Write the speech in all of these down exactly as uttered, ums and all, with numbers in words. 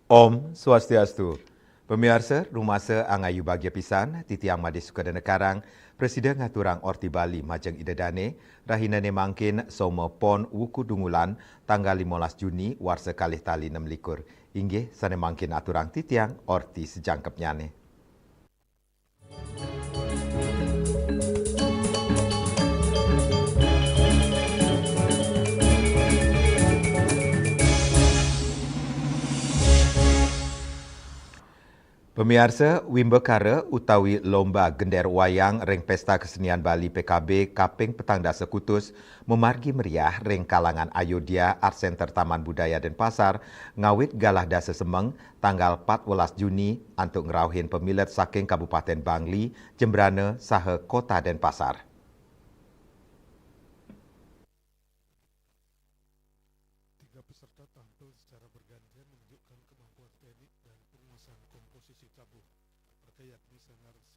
Om Swastiastu. Pamiarsa, rumasa angayu bagia pisan, titiang Made Sukadana Karang, prasida ngaturang Orti Bali majeng Ida Dane, rahinane mangkin Soma Pon wuku Dungulan, tanggal limolas Juni, warsa kalih tali nem likur. Inggih, sane mangkin aturang titiang Orti sajangkepnyane. Pamiarsa, wimbakara utawi lomba gender wayang ring Pesta Kesenian Bali P K B kaping petang dasa kutus mamargi meriah ring kalangan Ayodhya Art Center Taman Budaya Denpasar ngawit galah dasa semeng tanggal patbelas Juni antuk ngrauhin pamilet saking Kabupaten Bangli, Jembrana, saha Kota Denpasar. Tiga peserta tampil secara bergantian menunjukkan kemampuan teknik dan penguasaan komposisi tabuh.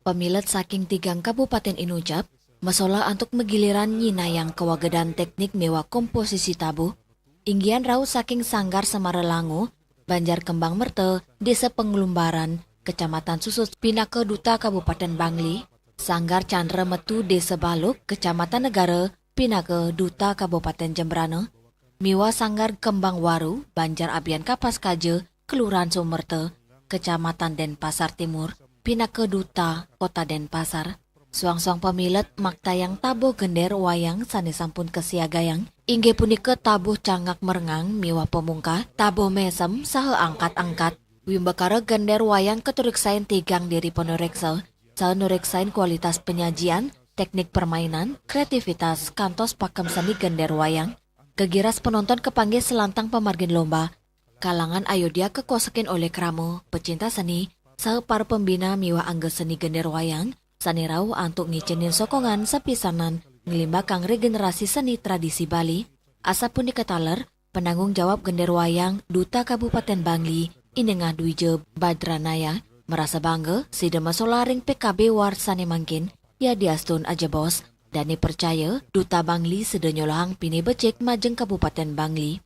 Pamilet saking tigang kabupaten inucap masolah antuk magiliran nyinayang kawagedan teknik miwah komposisi tabuh, inggihan rauh saking Sanggar Semara Lango, Banjar Kembang Merta, Desa Penglumbaran, Kecamatan Susut, pinaka Duta Kabupaten Bangli, Sanggar Chandra Metu, Desa Baluk, Kecamatan Negara, pinaka Duta Kabupaten Jembrana, miwah Sanggar Kembang Waru, Banjar Abian Kapas Kaja, Kelurahan Sumerta, Kecamatan Denpasar Timur, pinaka Duta Kota Denpasar. Suang-suang pamilet maktayang tabuh gender wayang sane sampun kasiagayang, inggih punika tabuh cangak merengang miwah pamungkah, tabuh mesem saha angkat-angkat. Wimbakara gender wayang katuriksain tigang diri panureksa, saha nureksain kualitas panyajian, teknik permainan, kreativitas, kantos pakem seni gender wayang. Kagiras panonton kapanggih salantang pamargin lomba. Kalangan Ayodhya kakosekin olih krama, pecinta seni, saha para pembina miwah angga seni gender wayang, sane rauh antuk ngicenin sokongan sapisanan nglimbakang regenerasi seni tradisi Bali. Asapunika taler, penanggung jawab gender wayang Duta Kabupaten Bangli, Inengah Dwija Badranaya, marasa bangga sida masolah ring P K B warsane mangkin, yadiastun ajebos, dane pracaya Duta Bangli sida nyolahang pinih becik majeng Kabupaten Bangli.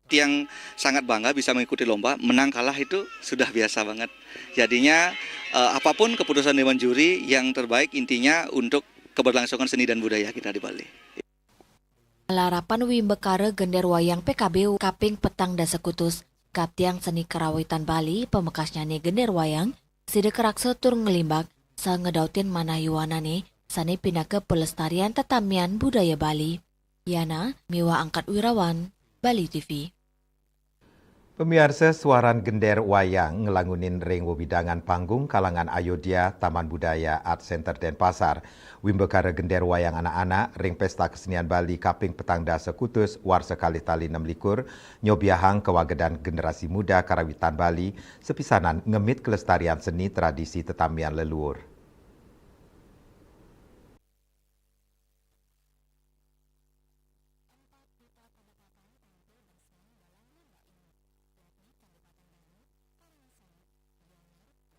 Tiang sangat bangga bisa mengikuti lomba, menang kalah itu sudah biasa banget. Jadinya, eh, apapun keputusan dewan juri, yang terbaik intinya untuk keberlangsungan seni dan budaya kita di Bali. Malarapan wimbakara gender wayang P K B kaping petang dasa kutus, katiang seni karawitan Bali, pamekasnyane gender wayang, sida karaksa tur nglimbak, saha ngedautin manah yuanane, sane pinaka pelestarian tetamian budaya Bali. Yana, miwah Angkat Wirawan, Bali T V. Pamiarsa, suaran gender wayang nglangunin ring wewidangan panggung kalangan Ayodhya Taman Budaya Art Center Denpasar. Wimbakara gender wayang anak-anak ring Pesta Kesenian Bali kaping petang dasa kutus warsa kalih tali nem likur, nyobiahang kawagedan generasi muda karawitan Bali, sapisanan ngemit kelestarian seni tradisi tetamian leluur.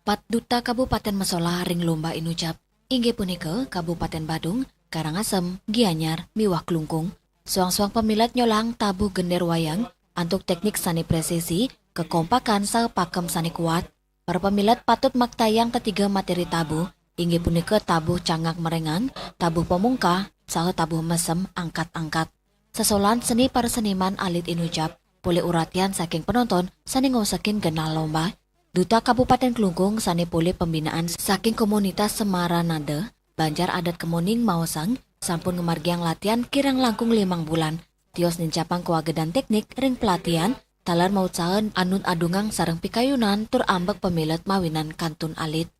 Pat duta kabupaten masolah ring lomba inucap, inggih punika Kabupaten Badung, Karangasem, Gianyar, miwah Klungkung. Suang-suang pamilet nyolahang tabuh gender wayang antuk teknik sane presisi, kekompakan saha pakem sane kuat. Para pamilet patut maktayang tetiga materi tabuh, inggih punika tabuh cangak merengang, tabuh pamungkah, saha tabuh mesem angkat-angkat. Sesolahan seni para seniman alit inucap, polih uratian saking penonton sane ngosekin genah lomba. Duta Kabupaten Klungkung sane polih pembinaan saking komunitas Semaranada, Banjar Adat Kemuning maosang, sampun ngamargiang latihan kirang langkung limang bulan. Tios nincapang kawagedan teknik ring pelatihan, taler mautsaha anut adungang sareng pikayunan tur ambek pamilet mawinan kantun alit.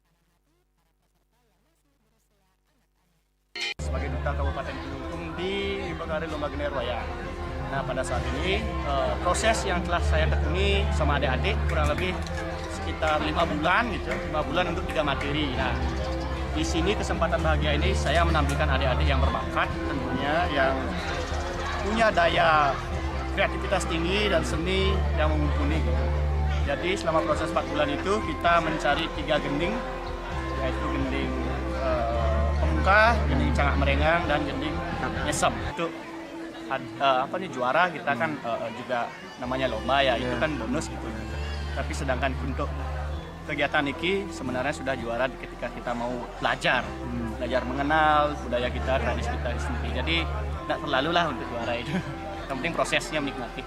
Sebagai duta Kabupaten Klungkung di Wimbakara Lomba Gender Wayang. Nah, pada saat ini, eh, proses yang telah saya tekuni sama adik-adik kurang lebih sekitar lima bulan gitu, lima bulan untuk tiga materi. Nah, di sini kesempatan bahagia ini saya menampilkan adik-adik yang berbakat tentunya, yang punya daya kreativitas tinggi dan seni yang mumpuni gitu. Jadi selama proses empat bulan itu kita mencari tiga gending, yaitu gending, eh, pembuka, gending cangak merengang, dan gending mesem. Untuk Ad- eh, apa nih, juara kita kan, eh, eh, juga namanya lomba ya, itu kan bonus gitu. Tapi sedangkan untuk kegiatan iki sebenarnya sudah juara ketika kita mau belajar, belajar mengenal budaya kita, tradisi kita sendiri. Jadi nggak terlalu lah untuk juara itu. Yang penting prosesnya menikmati.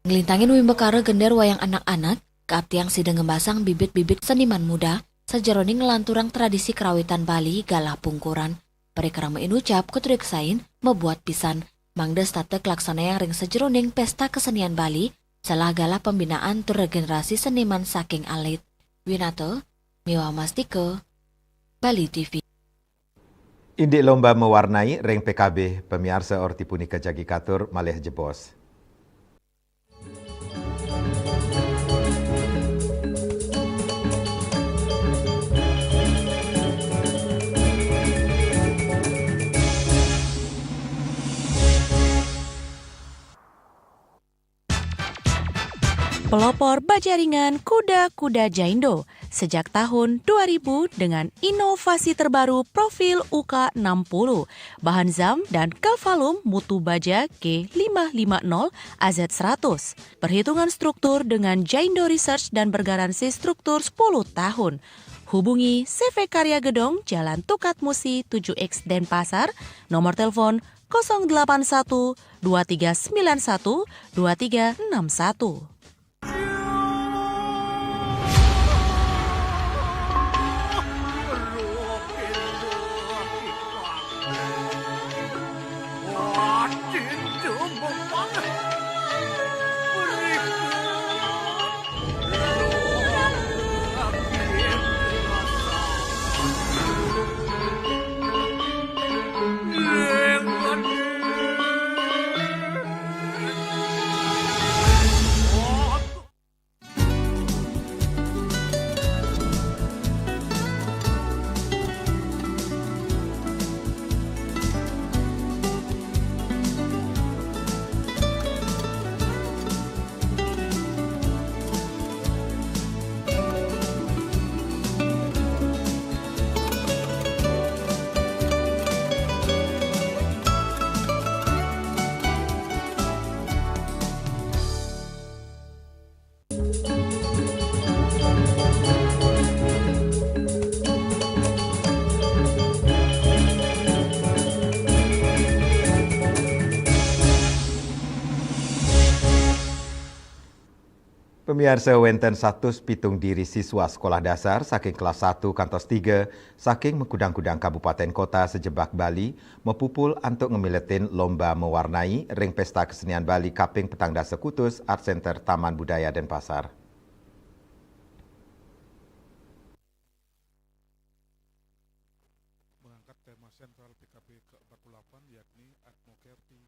Ngelintangin wimbakara gender wayang anak-anak, kaaptiang sida ngembasang bibit-bibit seniman muda sajeroning nglanturang tradisi kerawitan Bali galah pungkuran. Parikrama inucap kutriksain mabuat pisan, mangda setata kalaksanayang ring sajeroning Pesta Kesenian Bali, salah galah pembinaan tur regenerasi seniman saking alit. Winata, Miwa Mastika, Bali T V. Indik lomba mewarnai ring P K B, pamiarsa, orti punika jagi katur malih jebos. Pelopor bajaringan kuda-kuda Jaindo sejak tahun dua ribu dengan inovasi terbaru profil U K enam puluh, bahan zam dan Cavalum mutu baja G lima lima nol A Z seratus. Perhitungan struktur dengan Jaindo Research dan bergaransi struktur sepuluh tahun. Hubungi C V Karya Gedong, Jalan Tukat Musi tujuh X, Denpasar, nomor telepon kosong delapan satu dua tiga sembilan satu dua tiga enam satu. Pamiarsa, wénten satus pitung diri siswa sekolah dasar saking kelas satu kantos tiga saking makudang-kudang kabupaten kota sajebag Bali mapupul antuk ngamiletin lomba mewarnai ring Pesta Kesenian Bali kaping petang dasa kutus Art Center Taman Budaya Denpasar. Mengangkat tema sentral P K B ke empat puluh delapan, yakni Atmokerti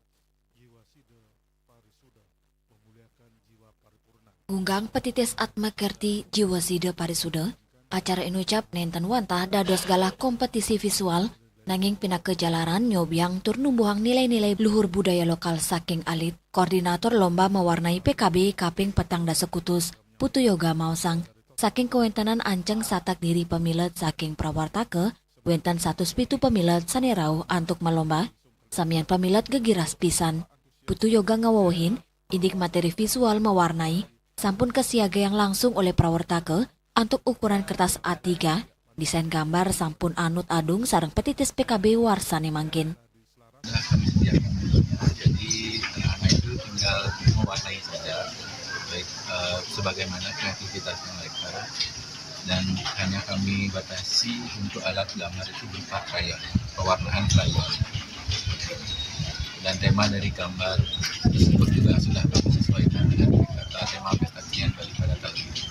Jiwasida Parisuda, memuliakan jiwa paripurna. Gunggang petitis Atma Kerti Jiwa Sida Parisuda, acara inucap nénten wantah dados galah kompetisi visual, nanging pinaka jalaran nyobiang tur numbuhang nilai-nilai luhur budaya lokal saking alit. Koordinator lomba mewarnai P K B kaping petang dasa kutus, Putu Yoga maosang, saking kawéntenan anceng satak diri pamilet saking prawartaka, wénten satus pitu pamilet sané rauh antuk malomba. Samian pamilet gegiras pisan. Putu Yoga ngawewehin, indik materi visual mewarnai sampun kasiagayang langsung olih prawartaka antuk ukuran kertas A tiga, desain gambar sampun anut adung sareng petitis P K B warsané mangkin. Nah, kami sediakan. Jadi anak-anak itu tinggal mewarnai saja, baik eh, sebagaimana kreativitasnya mereka. Dan hanya kami batasi untuk alat gambar itu berupa krayon, pewarnaan krayon. Dan tema dari gambar tersebut juga sudah kami sesuaikan dengan kata tema Pesta Kesenian Bali pada tahun ini.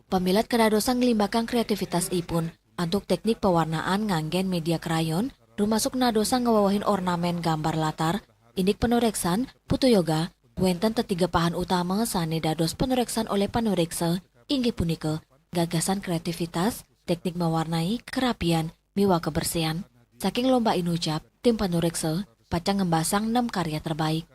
Pamilet kadadosang nglimbakang kreativitas ipun antuk teknik pewarnaan nganggén media krayon, rumasuk nadosang ngawewehin ornamén gambar latar, indik panuréksan, Putu Yoga, wénten tetiga pahan utama sané dados panuréksan olih panuréksa, inggih punika gagasan kreativitas, teknik mewarnai, kerapian, miwah kebersihan. Saking lomba inucap, tim panuréksa pacang ngembasang nem karya terbaik.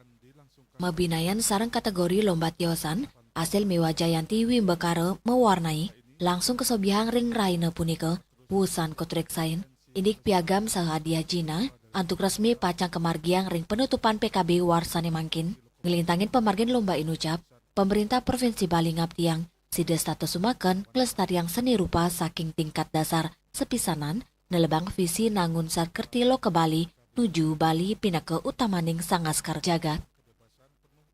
Mabinayan sareng kategori lomba tiosan, Asil miwah Jayanti Wimbakara mewarnai langsung kasobiahang ring rahina punika, wusan kutriksain. Indik piagam saha hadiah jina, antuk resmi pacang kamargiang ring penutupan P K B warsané mangkin, nglintangin pamargin lomba inucap, Pemerintah Provinsi Bali ngaptiang sida setata sumaken nglestariang seni rupa saking tingkat dasar sapisanan, nelebang visi nangun sakerti loka Bali nuju Bali pinaka utamaning sangaskar jagat.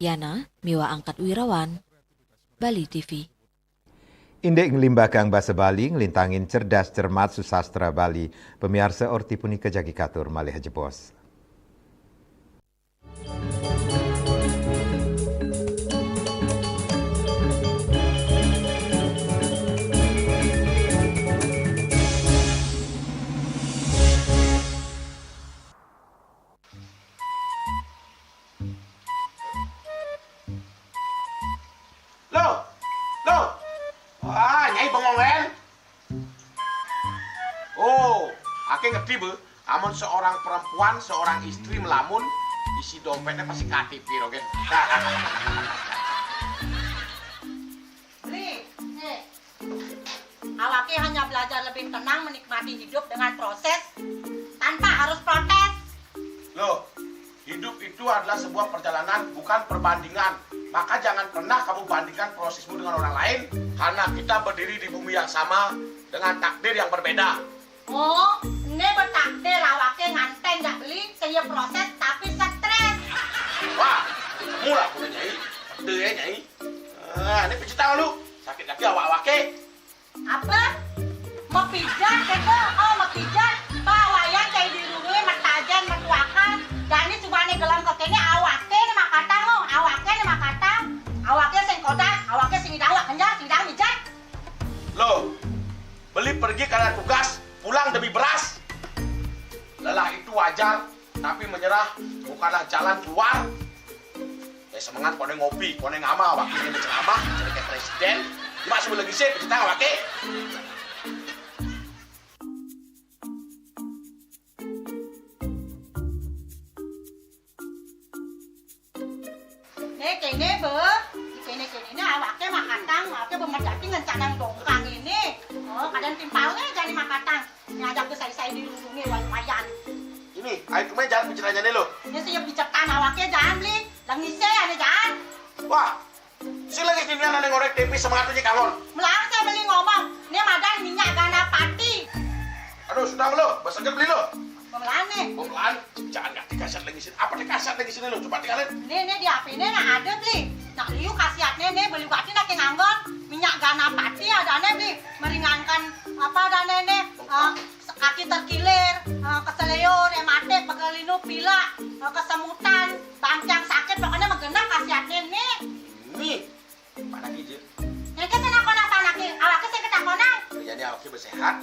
Yana miwah Angkat Wirawan, Bali T V. Indik nglimbakang basa Bali, nglintangin cerdas cermat susastra Bali. Pamiarsa, orti punika jagi katur malih jebos. Loh, loh. Wah, Nyai bengong, Len. Oh, aké ngerti, Bu. Amun seorang perempuan, seorang istri melamun, isi dompetnya pasti K T P, rogen. Beli, eh, awake hanya belajar lebih tenang menikmati hidup dengan proses tanpa harus protes. Loh, hidup itu adalah sebuah perjalanan, bukan perbandingan. Maka jangan pernah kamu bandingkan prosesmu dengan orang lain, karena kita berdiri di bumi yang sama dengan takdir yang berbeda. Oh, ini bertakdir awake nganten jak beli, saya proses tapi stres. Wah, kamu lah punya Nyai. Ada ya, Nyai. Ah, ini pijit tangan lu. Sakit lagi awak-awake. Apa? Mapijat, kata? Oh, mapijat. Pak, wayan kayak di rumah, matajan, matuakan. Dan ini cuma nih gelam ke kene, awake nih makatang, oh. Awake nih makatang. Awake sing kodak, awake sing idang, wak kenyang, sing idang mijat. Loh, beli pergi karena tugas, pulang demi beras. Lelah itu wajar, tapi menyerah bukanlah jalan keluar. Eh, semangat, koné ngopi, koné ngamal, wakilnya berceramah, jadi kayak presiden. Cuma sebelum lagi sih, kita nggak pakai. Nih, kene, Be. Kene-kene ini awake makatang, awake bemedati ngencanang dongkang ini. Oh, kadang timpalnya jadi makatang. Ngajak besai-sai di lubungnya, lumayan. Ini, ayo kemana jalan pencelanjane lo? Ini sih bicetan awake jangan beli. Lengise ane jangan. Wah, si lagi sini ane ngorek tempe semangat aja kangon. Melarang saya beli ngomong. Ini madan minyak gana pati. Aduh, sudah lo, besok beli lo. Pemelaan nih. Pemelaan, jangan ngerti kasar lagi sini. Apa nih kasar lagi sini lo? Coba tinggalin. Nih, nih di H P nih nah ada beli. Nak liu khasiatnya nih beli batin nak nganggon. Minyak gana pati ada nih beli. Meringankan apa ada nih, nih, eh, kaki terkilir, eh, keseleo, rematik, pegelinu, pilek, eh, kesemutan, bangkiang sakit, pokoknya mah genep khasiatnya nih. Nih, mana gitu? Yang ke sana kona apa anaknya? Awaknya saya ketakonan. Jadi awaknya bersehat.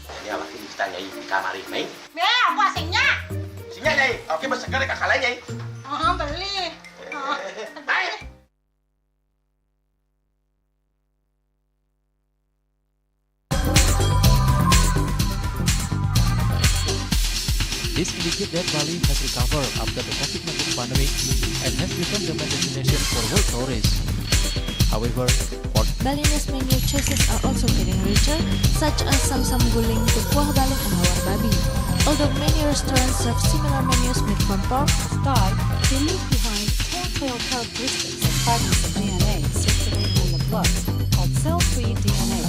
Jadi awaknya kita Nyai di kamar ini. Nih, aku asingnya. Sini Nyai, awaknya berseger di kakak lain Nyai. Oh, beli. Oh. Hai. This indicates that Bali has recovered after the COVID nineteen pandemic and has become the main destination for world tourists. However, for Balinese menu choices are also getting richer, such as samsam guling, tukuah baling, and hawar babi. Although many restaurants serve similar menus made from pork, start to leave behind telltale characteristics of fragments of D N A circulating in the blood called cell-free D N A.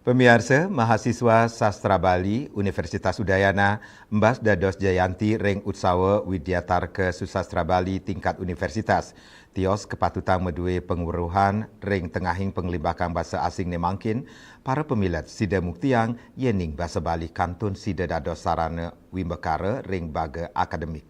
Pamiarsa, mahasiswa sastra Bali Universitas Udayana embas dados jayanti ring Utsawa Widyatarka Susastra Bali tingkat universitas. Tios kapatutang madué pangweruhan ring tengahing panglimbakang basa asingné mangkin, para pamilet sida muktiang yéning basa Bali kantun sida dados sarana wimbakara ring baga akademik.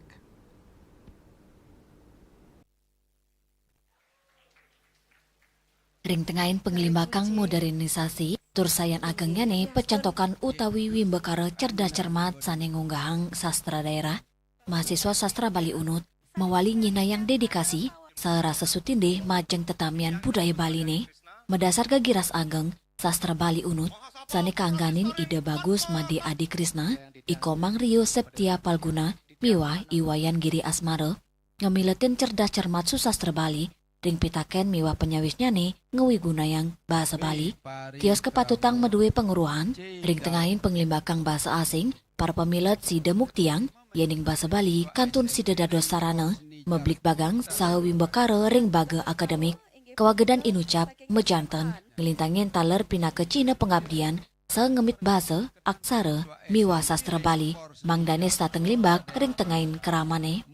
Ring tengahing panglimbakang modernisasi, tur sayan agengnyané pacantokan utawi wimbakara cerdas cermat sané ngunggahang sastra daerah, mahasiswa sastra Bali Unut mawali nyinahang dedikasi saha rasa sutindih majeng tetamian budaya Baliné, Madasar ka giras ageng sastra Bali unut, sané kaangganin I Da Bagus Madé Adi Krisna, I Komang Rio Septia Palguna, miwah I Wayan Giri Asmara, ngamiletin cerdas cermat susastra Bali, ring pitakén miwah panyawisnyané ngawigunayang basa Bali, tios kapatutang madué panguruhan, ring tengahin panglimbakang basa asing, para pamilet sida muktiang, yéning basa Bali kantun sida dados sarana mabligbagang saha wimbakara ring baga akademik, kawagedan inucap, majanten, nglintangin taler pinaka cihna pangabdian, saha ngemit basa, aksara, miwah sastra Bali, mangdané setata nglimbak ring tengahin kramané.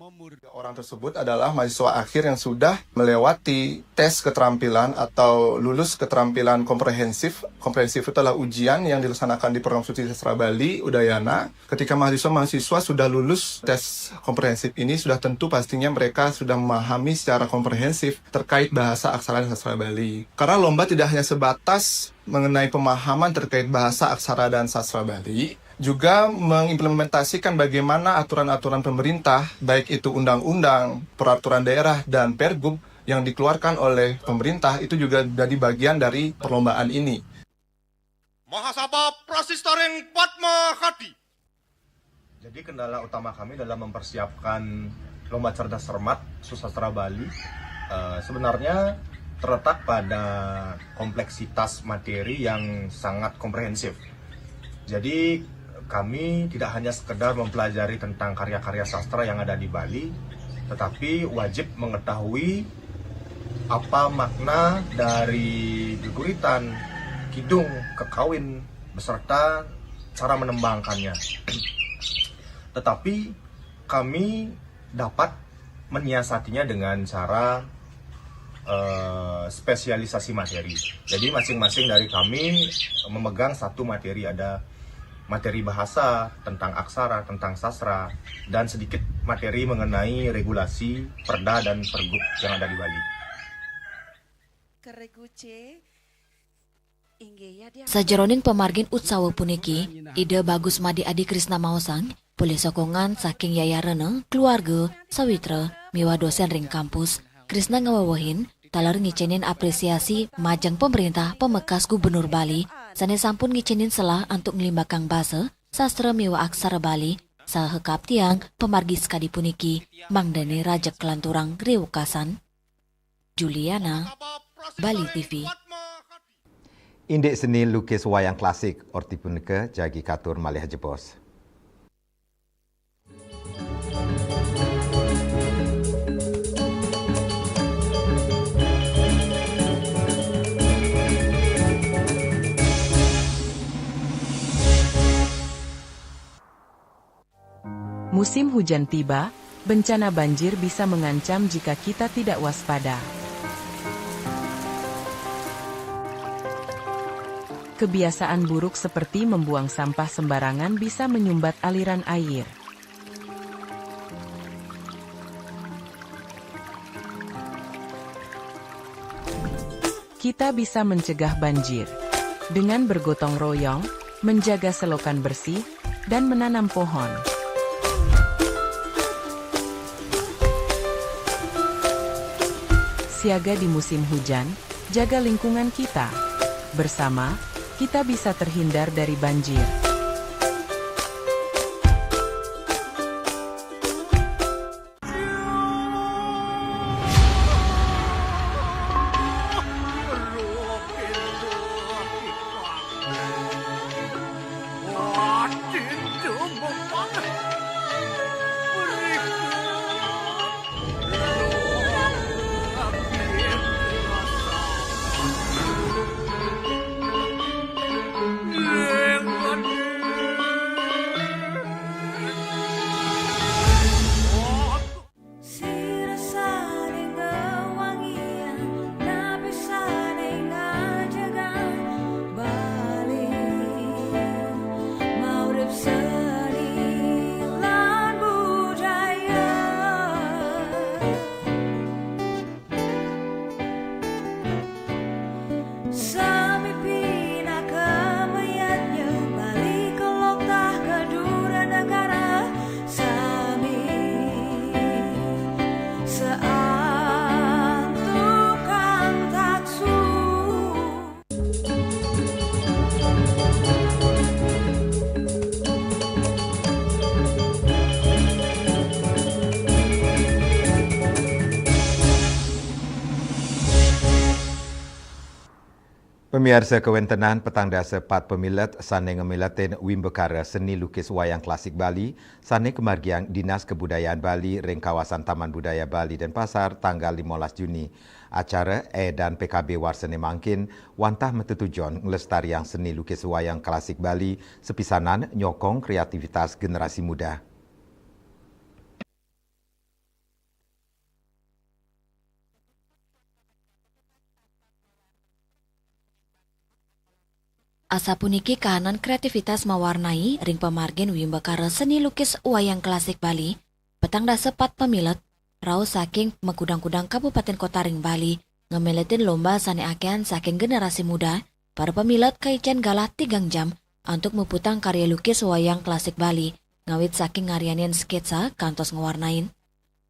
Orang tersebut adalah mahasiswa akhir yang sudah melewati tes keterampilan atau lulus keterampilan komprehensif. Komprehensif itu adalah ujian yang dilaksanakan di Program Studi Sastra Bali, Udayana. Ketika mahasiswa-mahasiswa sudah lulus tes komprehensif ini, sudah tentu pastinya mereka sudah memahami secara komprehensif terkait bahasa, aksara, dan sastra Bali. Karena lomba tidak hanya sebatas mengenai pemahaman terkait bahasa, aksara, dan sastra Bali, juga mengimplementasikan bagaimana aturan-aturan pemerintah, baik itu undang-undang, peraturan daerah, dan pergub yang dikeluarkan oleh pemerintah, itu juga jadi bagian dari perlombaan ini. Mahasabha Prasistoring Padma Hadi. Jadi, kendala utama kami dalam mempersiapkan lomba cerdas cermat susastra Bali, eh, sebenarnya terletak pada kompleksitas materi yang sangat komprehensif. Jadi, kami tidak hanya sekedar mempelajari tentang karya-karya sastra yang ada di Bali, tetapi wajib mengetahui apa makna dari geguritan, kidung, kekawin, beserta cara menembangkannya. Tetapi kami dapat menyiasatinya dengan cara, eh, spesialisasi materi. Jadi, masing-masing dari kami memegang satu materi, ada materi bahasa, tentang aksara, tentang sastra, dan sedikit materi mengenai regulasi perda dan pergub yang ada di Bali. Sajeroning pamargin utsawa puniki, Ida Bagus Made Adi Krisna maosang, polih sokongan saking yayarana, keluarga, sawitra, miwah dosen ring kampus. Krisna ngawewehin, taler ngicénin apresiasi majeng pamréntah pamekas Gubernur Bali, sané sampun ngicénin selah antuk nglimbakang basa, sastra miwah aksara Bali, saha kaaptiang pamargi sakadi puniki, mangdané rajeg kalanturang ri wekasan. Juliana, Bali T V. Indik seni lukis wayang klasik, orti punika jagi katur malih jebos. Musim hujan tiba, bencana banjir bisa mengancam jika kita tidak waspada. Kebiasaan buruk seperti membuang sampah sembarangan bisa menyumbat aliran air. Kita bisa mencegah banjir dengan bergotong royong, menjaga selokan bersih, dan menanam pohon. Siaga di musim hujan, jaga lingkungan kita. Bersama, kita bisa terhindar dari banjir. Sira sané ngawangiang, napi sané ngajegang Bali, maurip seni lan budaya. Sami pinaka mayadnya, Bali kelok tah ka dura negara. Sami saantukan taksu. Pamiarsa, kawentenan petang dasa pat pamilet sane ngamiletin wimbakara seni lukis wayang klasik Bali sane kamargiang Dinas Kebudayaan Bali ring kawasan Taman Budaya Bali Denpasar tanggal limolas Juni. Acara edan P K B warsane mangkin wantah matetujon nglestariang seni lukis wayang klasik Bali, sepisanan nyokong kreativitas generasi muda. Asapuniki kahanan kreativitas mawarnai ring pamargin wimbakara seni lukis wayang klasik Bali, petang dasa pat pamilet, rauh saking makudang-kudang kabupaten kota ring Bali, ngamiletin lomba sane akean saking generasi muda, para pamilet kaicen galah tigang jam antuk muputang karya lukis wayang klasik Bali, ngawit saking ngaryanin sketsa kantos ngwarnain.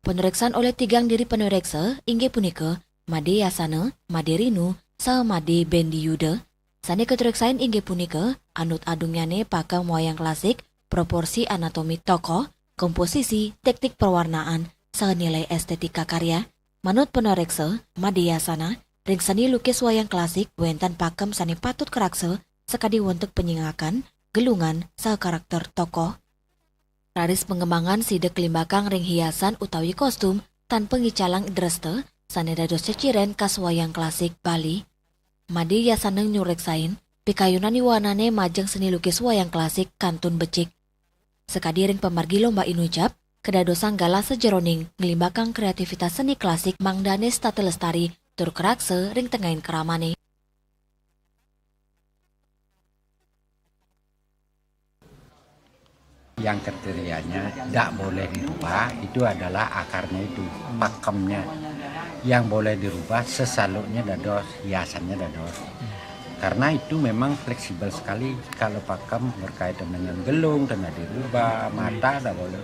Panureksan olih tigang diri panureksa inggih punika Made Yasana, Made Rinu, saha Made Bendi Yuda. Sane katureksain inggih punika anut adungnyane pakem wayang klasik, proporsi anatomi tokoh, komposisi, teknik perwarnaan, saha nilai estetika karya. Manut panureksa, Made Yasana, ring seni lukis wayang klasik wenten pakem sane patut karaksa sakadi wentuk penyingakan, gelungan, saha karakter tokoh. Raris pangembangan sida kalimbakang ring hiasan utawi kostum tanpa ngicalang dresta sane dados ceciren khas wayang klasik Bali. Made Yasana nyureksain, pikayunan iwanane majeng seni lukis wayang klasik kantun becik. Sakadi ring pamargi lomba inucap, kadadosang galah sajeroning nglimbakang kreativitas seni klasik mangdane setata lestari tur karaksa ring tengahing kramane. Yang kriterianya tidak boleh dirubah, itu adalah akarnya itu, pakemnya. Yang boleh dirubah sesaluknya dados, hiasannya dados. Karena itu memang fleksibel sekali. Kalau pakem berkaitan dengan gelung, tidak dirubah, mata tidak boleh.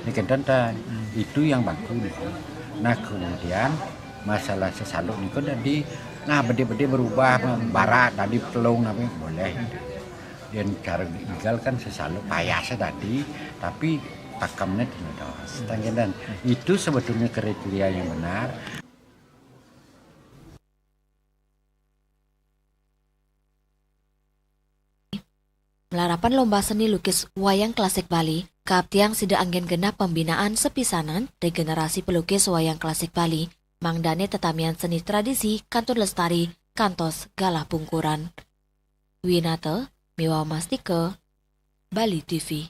Ini kan tentang itu yang baku. Nah, kemudian masalah sesaluk niku tadi, nah, bedi-bedi berubah, barat, tadi telung, tapi boleh. Dan cara igal kan sesaluk payasnya tadi, tapi pakemnya tidak. Dan itu sebetulnya kriteria yang benar. Malarapan lomba seni lukis wayang klasik Bali, kaaptiang sida anggen genah pembinaan sepisanan ring generasi pelukis wayang klasik Bali, mangdane tetamian seni tradisi kantun lestari kantos galah pungkuran. Winata miwah Mastika, Bali T V.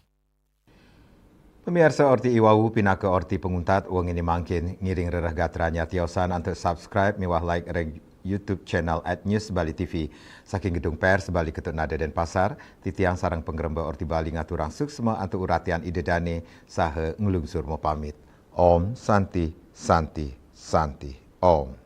Pamiarsa, orti iwau pinaka orti panguntat wengine mangkin. Ngiring rereh gatranya tiosan antuk subscribe miwah like ring YouTube channel at News Bali T V. Saking Gedung Pers Bali Ketuk Nada Denpasar, titiang sareng pangremba Orti Bali ngaturang suksma antuk uratian Ida Dane saha nglungsur mapamit. Om Santi, Santi, Santi, Om.